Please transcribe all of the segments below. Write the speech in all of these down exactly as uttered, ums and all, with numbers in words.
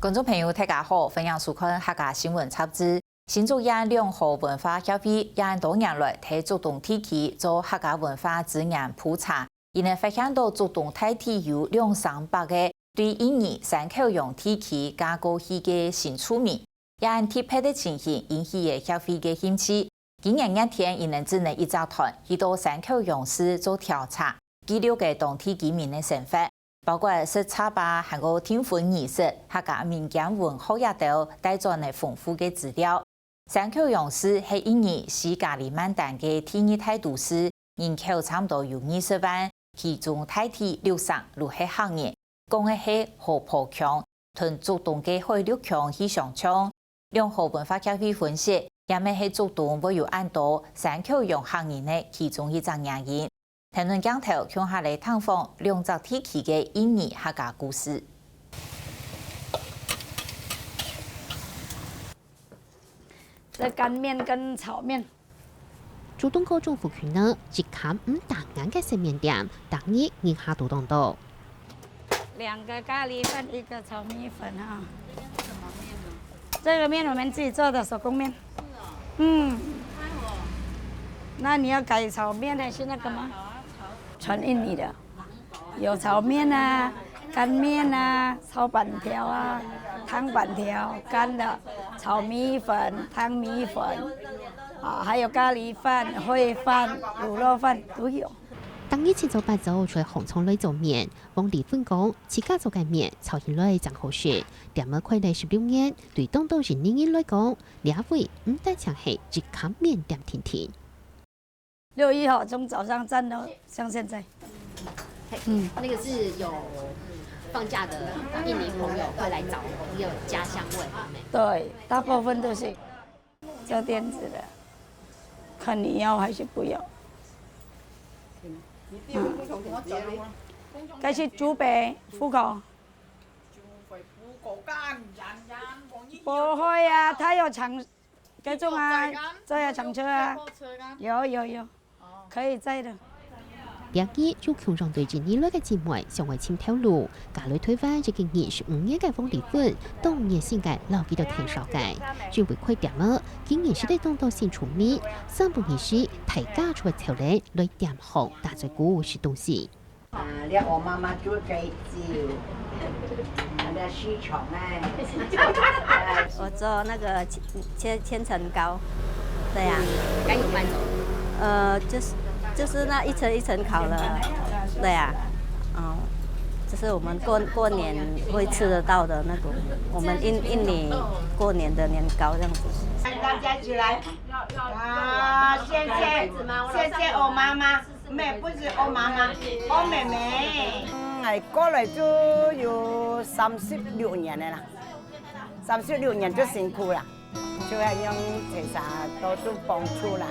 觀眾朋友，大家好，歡迎收看客家新聞雜誌。新竹縣兩河文化協會也恁多年來在竹東地區做客家文化資源普查，佢等發現到竹東大體有兩三百個對印尼山口洋地區嫁過去个新住民。這恁特別个情形引起了協會个興趣。今年熱天，佢等整了一隻團去到山口洋市做調查，記錄个當地居民个生活。 包括食茶吧，還過訂婚儀式、客家民間文學這兜帶轉來豐富个資料。山口洋市係印尼西加里曼丹个第二大都市，人口差毋多有二十萬，其中大體六成都係客人，講个係河坡腔，同竹東个海陸腔異相像。兩河文化協會分析，這乜係竹東會有恁多山口洋客人个其中一隻原因。 聽等鏡頭，共下來探訪兩隻地區个印尼客家故事。這乾麵跟炒麵。竹東高中附近呢，一間毋打眼个細麵店，逐日人客都當多。兩個咖哩飯，一個炒米粉哈。這個麵我們自己做的手工麵。嗯。那你要改炒麵還是那個嗎？ 全印尼的，有炒麵啊、乾麵啊、炒粄條啊、湯粄條、乾的、炒米粉、湯米粉，啊，還有咖哩飯、燴飯、滷肉飯都有。逐日七早八早就䟘床來做麵，黃麗芬講，自家做个麵炒起來正好食。店仔開了十六年，對當多印尼人來講，這位毋單淨係一間麵店定定。 六一吼，從早上站到像現在。嗯，那個是有放假的印尼朋友會來找一個家鄉味。對，大部分都是做店子的，看你要還是不要。嗯。該是竹北、福口。不會啊，他有常 該種啊，載啊，長車啊，有有有，可以載的。這日有共樣對印尼來个姊妹想愛尋頭路，嫁來臺灣已經二十五年个黃麗芬，當熱心个摎佢兜𢯭手个，因為開店仔，今年實在當多新住民，三不二時，大家就會湊來來店項打嘴鼓食東西。 啊，這我媽媽做這一隻，啊，這市場哎。我做那個千千千層糕，對啊。該有賣走？呃，就是就是那一層一層烤的，對啊，哦，就是我們過過年會吃得到的那種，我們印印尼過年的年糕這樣子。大家起來，啊，謝謝謝謝我媽媽。 妹，不是歐媽媽，歐妹妹。嗯，哎，過來就有三十六年了啦，三十六年就辛苦啦，就愛用這儕多多幫助啦，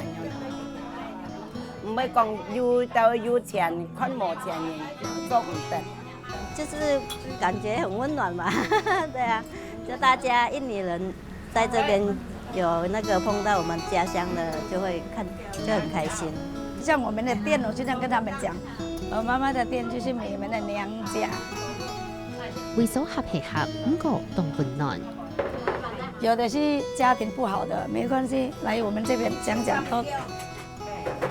用。毋會講有兜有錢，看無錢人做毋得。就是感覺很溫暖吧，對啊，就大家印尼人 在這邊有那個碰到我們家鄉的，就會看就很開心。像我們的店，我經常跟他們講，我媽媽的店就是你們的娘家。為所合係合，毋過當溫暖。有的是家庭不好的，沒關係，來我們這邊講講都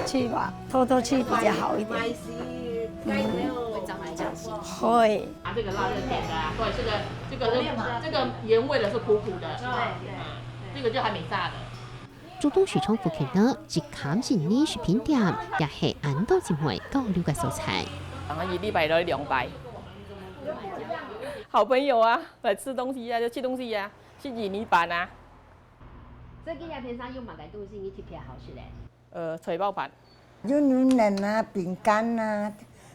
去吧，透透氣比較好一點。嗯，會。 啊，這個辣熱甜的啊，對，這個這個這個原味的是苦苦的，嗯，這個就還沒炸的。竹東市場附近呢，一間印尼食品店，也係恁多姊妹交流个所在。然後一禮拜來兩擺。好朋友啊，來吃東西啊，就吃東西啊，食印尼粄啊。這個夏天上有麼个東西你特別好食嘞？ 呃，菜包粄。有牛奶啊，餅乾啊，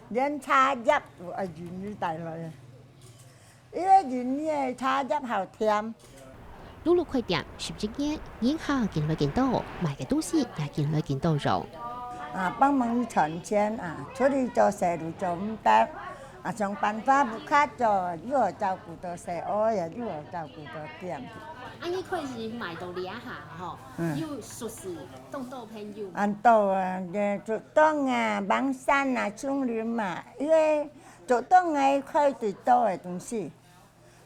連茶葉都愛印尼帶來啊。因為印尼个茶葉好甜。陸陸開店十一年，人客緊來緊多，賣个東西也緊來緊多樣。啊，幫忙賺錢啊，出去做事都做毋得，啊，上班花不卡做，又好照顧到細阿，也又好照顧到店。啊，你開始賣到這下吼，嗯。有熟識 當多朋友。恁多啊，這竹東啊、芒山啊、松林啊，因為竹東个開最多个東西，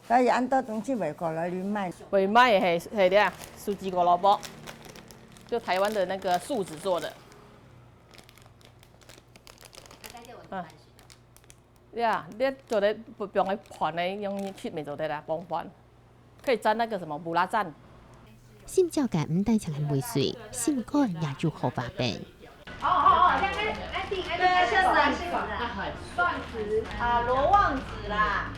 所以恁多東西會過來你買。會買个係，係這啊，素子胡蘿蔔，就台灣的那個樹脂做的。啊，對啊，你做得放个盤呢，用切面做得啦，傍飯，可以沾那個什麼belacan。心焦个毋單淨係味緒，心肝也有好話題。哦哦哦，那那那那个是蒜子啊，蒜子啊，羅望子啦。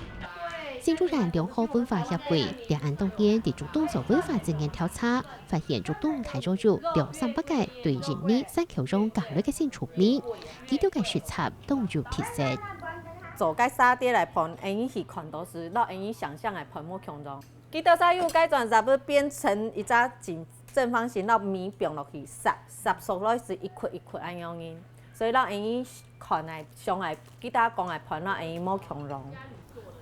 新竹縣良好文化協會這恁多年在竹東做文化資源調查，發現竹東大約有兩三百個對印尼山口洋嫁來个新住民，佢兜个食材當有特色。做个沙爹來盤，𠊎等去看都係，摎𠊎等想像个盤無共樣。佢兜沙有該種，就會變成一隻正正方形，摎米放落去，煠煠熟來係一塊一塊恁樣个，所以摎𠊎等看來、想來，佢兜講來盤摎𠊎等無共樣。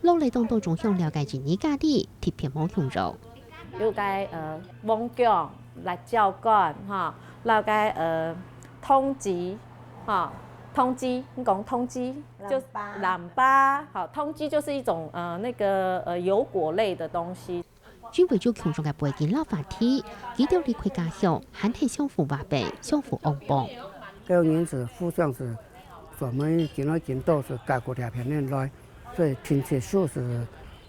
落來當多種香料个印尼咖哩，特別無共樣。有个呃黃薑、辣椒乾哈，摎个呃冬瓜哈，冬瓜，你講冬瓜就藍白。藍白，好，冬瓜就是一種呃那個呃油果類的東西。因為有共樣个背景摎話題，佢兜離開家鄉，還係相互話題，相互仰望。該人係互相係專門緊來緊到係嫁過這片人來，所以定著就係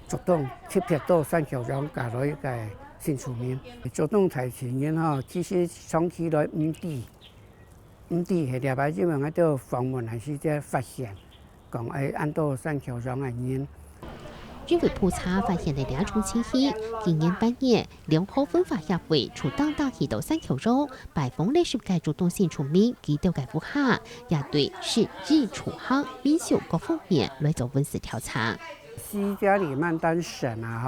竹東特別到山口洋嫁來个新住民。竹東大自然吼，其實長期來毋知，毋知係這擺因為𠊎兜訪問个時節發現，講愛恁多山口洋个人。因為普查發現个這種情形，今年八月，良好文化協會就當當去到山口洋，拜訪了十個竹東新住民佢兜个屋下，也對食衣住行、民俗各方面來做文字調查。西加里曼丹省啊，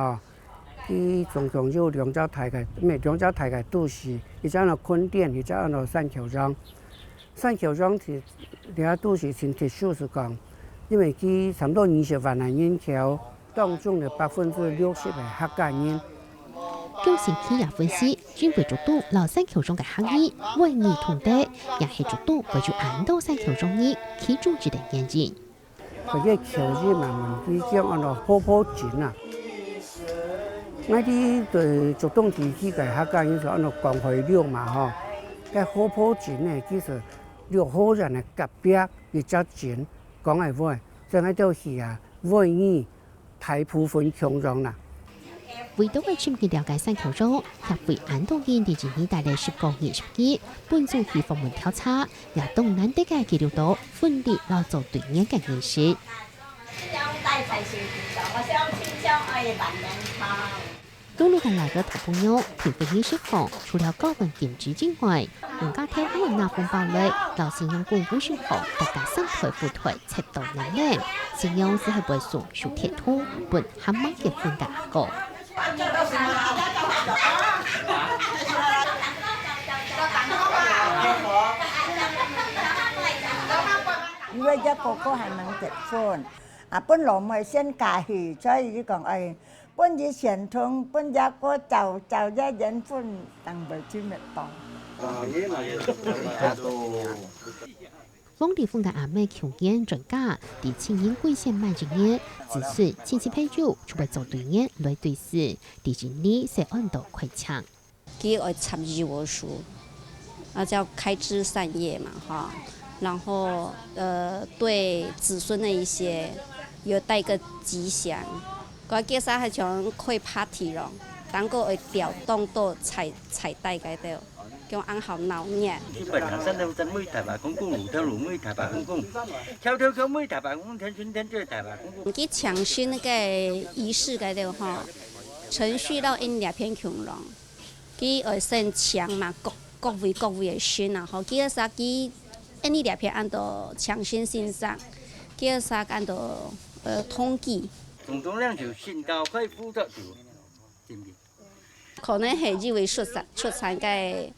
吼，佢總共有兩隻大个，毋係，兩隻大个都市，一隻安到崑滇，一隻安到山口洋。山口洋係這都市真特殊係講，因為佢差毋多二十萬个人口，當中有百分之六十个客家人。張新奇也分析，因為竹東摎山口洋个客語、話語通得，也係竹東會有恁多山口洋人其中一個原因。 佢个口音嘛，問題講安到好好緊啊。𠊎知對竹東地區个客家人就安到講海陸嘛吼，該好好緊呢，其實六合院个隔壁一隻鎮講个話，所以𠊎兜去啊，話語大部分共樣啦。 為著愛深入了解山口洋，協會恁多年佇印尼待了十個月十日，分組去訪問調查，也當難得个記錄到分離摎做對面个認識。路路个來个大朋友，聽分離釋放，除了交換禁忌之外， 用加添溫暖紅包來，摎新娘公公新抱大家生財富財，財到能能。新娘就係會送手鐵桶，分還吂結婚个阿哥。因為這哥哥還吂結婚，啊，分老妹先嫁去，所以佢講，哎， 分佢選通，分這個找，找這緣分，當會去滅亡。王麗鳳个阿姆舊年轉嫁，在親人歸線滿一年，子孫親戚朋友就會做對年來對視，在印尼係安到開槍。佢愛插幼兒書，啊，叫開枝散葉嘛，哈。然後，呃，對子孫的一些有帶個吉祥。 該介紹還像開party咯，當過會吊當多彩，彩帶該兜，叫恁好鬧熱。日本人生到在每台北公公，路頭路每台北公公，跳跳跳每台北公公，天天天就台北公公。佢請神該個儀式該兜吼，程序到𠊎這片共樣，佢愛先請嘛，各，各位各位个神啊，吼，佢个啥佢，𠊎這片安到請神先生，佢个啥安到，呃，統計。 總總量就升到快付出就，對毋對？可能係因為出產，出產个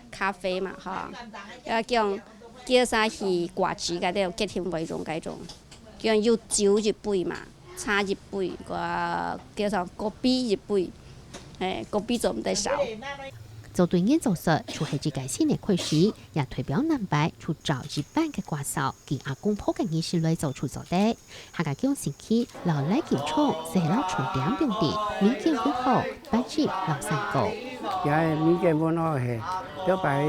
咖啡嘛，哈，要講介紹去掛紙个，該結婚會用該種，講有酒一杯嘛，茶一杯，个介紹kopi一杯，嘿，kopi做毋得少。到對原作說，就係自家細人開始，也代表南北就找一半个歌手，佢阿公婆个意思來做出做得。客家鄉新區老來金唱，係老重點用地，民間文學、八音摎山歌。這个民間文學係，頭擺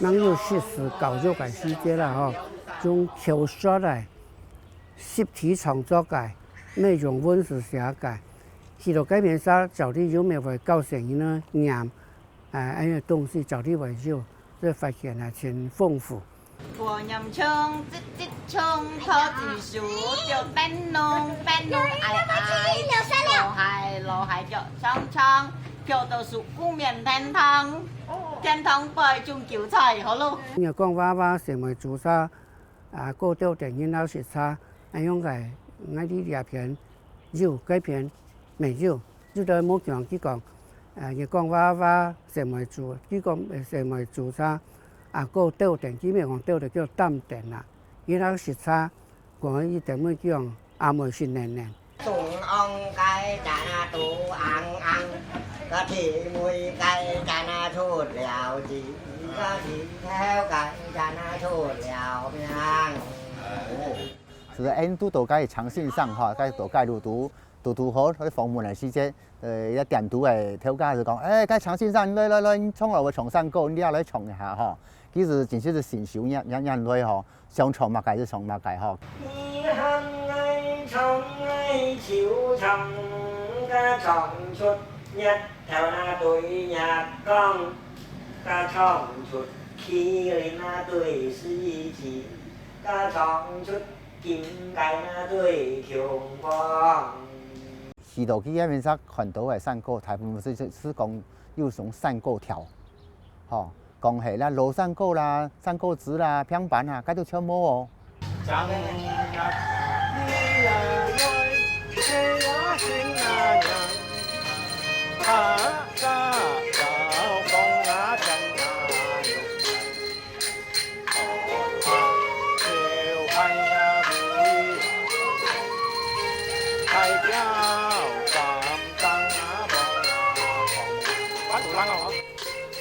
吂有實施教育个時節啦吼，用口說个、集體創作个、內容文字寫个，去到該片時，照理有乜會教細人仔唸，啊，恁樣東西照理會有，這發現啊，真豐富。過年唱，節節唱，頭一首，就半農半農哀哀，落海落海就長長，飄到樹姑面天堂，天堂背種韭菜，好咯。你講娃娃細妹煮茶，啊，過到等人老食茶，恁樣个，𠊎這片有，該片 沒有，有兜無講，佢講，呃，佢講娃娃細妹煮，佢講細妹煮茶，啊，過兜等，佢乜講兜等叫擔等啦。佢老食茶，講一等會講阿妹食奶奶。中央該站啊肚昂昂，个地位該站啊出了字，个地頭該站啊出了名。哦。 所以𫣆堵到該張先生吼，該到該路途，堵堵好，去訪問个時節，呃，一點堵个頭家就講：「欸，該張先生，來來來，你唱了我唱山歌，你也來唱一下吼。」其實真係係信手拈拈拈來吼，想唱麼个就唱麼个吼。你喊𠊎唱𠊎就唱，个唱出日頭那對月光，个唱出麒麟那對獅子。 个唱出境界那對窮荒。去到佢該片時看到个山歌，大部分係係係講有種山歌調，吼，講係啦，老山歌啦、山歌子啦、平板啊，該都全無哦。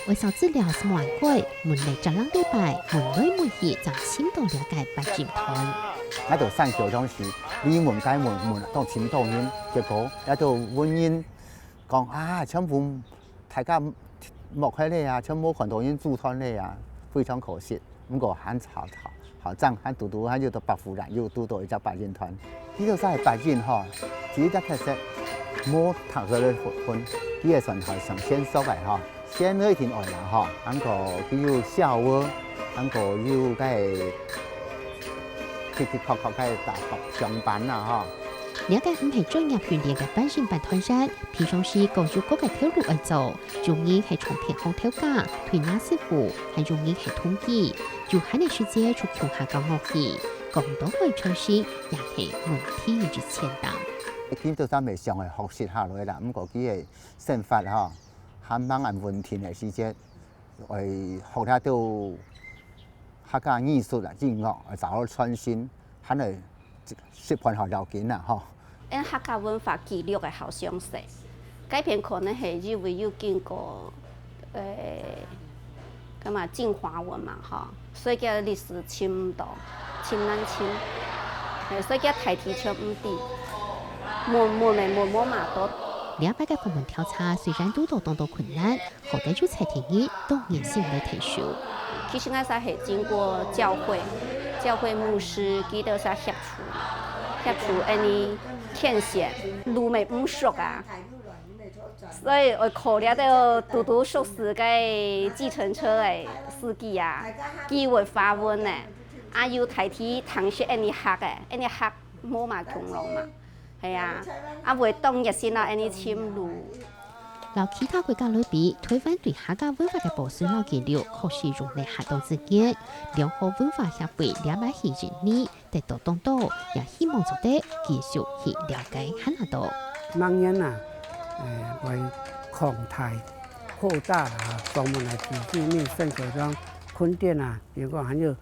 為啥子尞係無人改，問了一兩禮拜，問來問去，正尋到這个八音團。𠊎到山腳上時，你問該問問到尋到人，結果也都問人講啊，全部 大家無看咧啊，全無看到人組團咧啊，非常可惜。毋過還好，好，好正還堵堵還有到百富蘭，又堵到一隻八音團。佢就係八音吼，第一隻特色，無讀過个分，佢个算係上先熟个吼，先一定愛啦吼，還過佢有簫哦，還過有該，的的確確該打上板啦吼。這个毋係專業訓練个八音班團員， 平常時各有各个頭路愛做，有人係唱片行頭家、推拿師傅，還有人係統計。有閒个時節就共下搞樂器，講到愛創新，也係問題一千擔。今朝咱袂想愛學習下來啦，毋過佢个生活吼，還蠻恁穩定个時節，愛學下到客家藝術啊、音樂，愛做好創新，還愛 十分好要緊啦吼。因客家文化記錄个好詳細，該片可能係因為有經過，呃，幹嘛進化文嘛吼，所以佢歷史尋毋到，尋難尋，嘿，所以佢大體全毋知，問問个問無嘛多。這擺个訪問調查雖然堵到當多困難， 好得有在地人當熱心來𢯭手。其實𠊎儕係經過教會，教會牧師佢兜儕協助，協助恁呢牽線，路乜毋熟啊。所以愛靠這兜堵堵熟事个計程車个司機啊，佢會發問呢，啊有大體聽識恁呢客个，恁呢客無嘛共樣嘛。 係啊，啊會當熱心啊，恁呢尋路。摎其他國家來比，臺灣對客家文化个保存摎記錄確實用了較多資源。聯合文化協會這擺去印尼，得到當多，也希望做得繼續去了解還較多。明年啊，呃，會擴大、擴大啊，專門來自己面生活上訓練啊，比如講還有，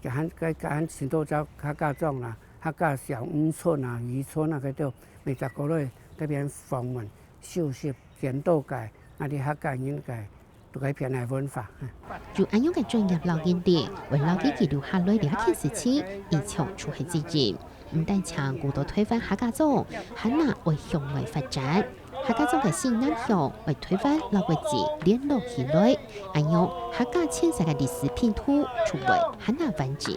還，還，還尋到隻客家庄啦， 客家小漁村啊、漁村啊，該兜每隻角落該片訪問、收集、檢討个，𠊎兜客家人个改變个文化。有恁樣个專業老經歷，為老地區留下來了解事情，一直就係責任。毋單淨顧到臺灣客家庄，還愛向外發展。客家庄个新南向，為臺灣摎國際聯絡起來，恁樣客家遷徙个歷史拼圖就會還較完整。